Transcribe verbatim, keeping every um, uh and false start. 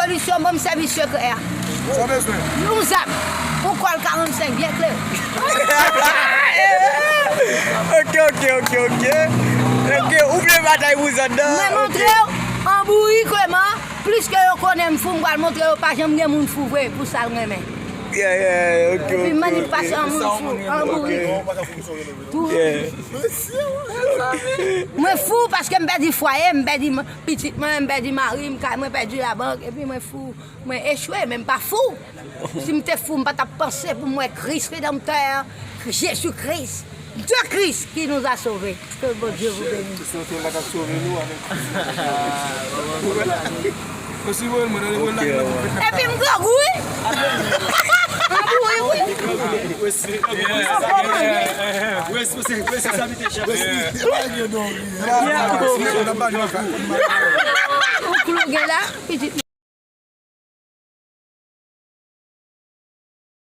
Solisyon, ban m sèvis sekrè a. Sa w bezwen? Yon zam. Yon kòl karannsenk byen klere. Ok, ok, ok, ok. Ok, ou vle batay pou zòt nan? Mwen montre yo an bourikman, plis ke yo konnen m fou, m pral montre yo pa janm gen moun fou vre pou sa l renmen. Yeah, yeah, ok, Epi ok, m annik ok. pase an moun fou, an bouri. Yeah. Mwen fou paske m pèdi fwaye, m pèdi m- pitit mwen, m pèdi mari m, kay mwen pèdi labank, epi mwen fou, mwen echwe, men m pa fou. Si m te fou, m pa t ap panse pou m wè Kris Redanmtè, Jezi Kris, de Christ qui nous a sauvés. Que Bondye vous bénisse. Si w te la, t ap sove nou avèk. Osi, mwen, mwen, mwen, mwen, Epi m grangou, wi. M grangou, wi, wi. Ou klou gen la, pitit.